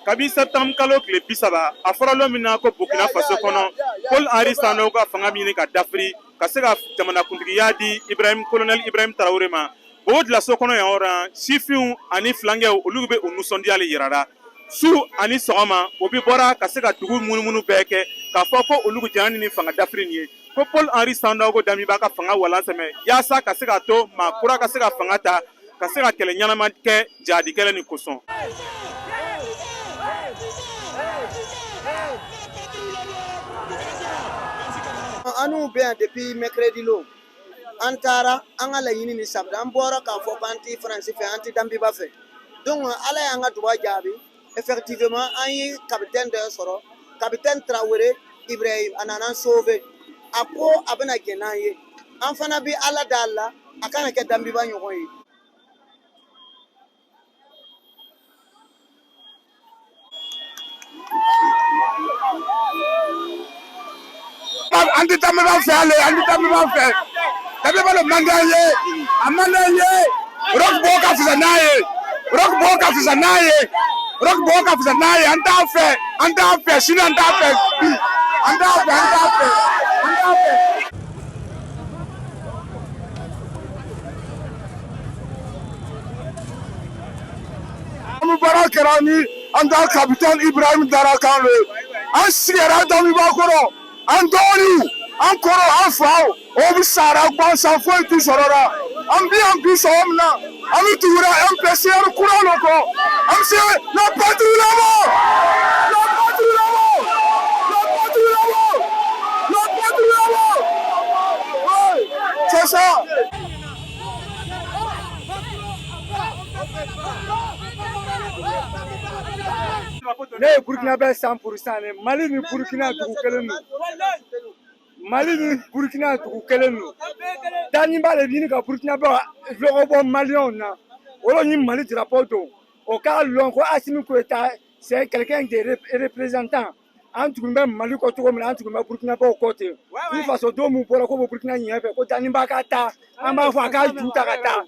Kabi septembre kalo tile 30, a fɔra lon min na ko Burkina Faso kɔnɔ, Paul Henri Sanogo ka fanga ɲini ka dafiri ka se ka jamanakuntigiya di Ibrahim, colonel Ibrahim Traoré ma. Bobo Dioulasso kɔnɔ yan yɔrɔ, sifinw ani filankɛw, olu bɛ u nisɔndiyali yirara su ani sɔgɔma. O bi bɔra ka se ka dugu munumunu bɛɛ kɛ k'a fɔ ko olu jɛnna ni fanga dafiri nin ye, ko Paul Henri Sanogo Damiba ka fanga walan sɛmɛ yaasa ka se ka to maa kura ka se ka fanga ta, ka se ka kɛlɛ ɲɛnama kɛ jadi kɛlɛ nin kosɔn. An n'u bɛ yan depuis mercredi lon. An taara an ka laɲini ni sabati. An bɔra k'a fɔ k'an tɛ Faransi fɛ, an tɛ Damiba fɛ. Donc Ala y'an ka duba jaabi. Effectivement, an ye capitaine dɔ sɔrɔ, capitaine Traoré Ibrahim. A nana an sauver. A ko a bɛna jɛn n'an ye. An fana bɛ Ala da la, a kana kɛ Damiba ɲɔgɔn ye. An tɛ Damiba fɛ ale, an tɛ Damiba fɛ. Damiba le man d'an ye, a man d'an ye. Roch Bobo ka fisa n'a ye, Roch Bobo ka fisa n'a ye, Roch Bobo ka fisa n'a ye. An t'a fɛ, an t'a fɛ sini, an t'a fɛ bi, an t'a fɛ, an t'a fɛ, an t'a fɛ. An bɛ baara kɛra ni an ta capitaine Ibrahim Darakan le ye. An sigira Damiba kɔrɔ, an dɔgɔninw, an kɔrɔ, an faw, o bɛ sara gansan, foyi t'u sɔrɔ la. An bi yan bi sɔgɔma min na, an bɛ tugura MPCR kura le kɔ. An bɛ se la patrouille là-bas, la patrouille là-bas, la patrouille là-bas, la patrouille là-bas. Oui, c'est ça. Ne ye Burukina bɛ 100% de. Mali ni Burukina dugu kelen don, Mali ni Burukina dugu kelen don. Damiba de ɲini ka Burukina bɛ lɔgɔ bɔ Maliyɛnw na. O de ni Mali drapeau don. O k'a lɔn ko Assimi Goïta, c'est quelqu'un de représentant. An tugun bɛ Mali kɔ cogo min na, an tugun bɛ Burukinabew kɔ ten. Ni fasodenw mun bɔra ko bɛ Burukina ɲɛ fɛ ko Damiba ka taa, an b'a fɔ a k'a ju ta ka taa.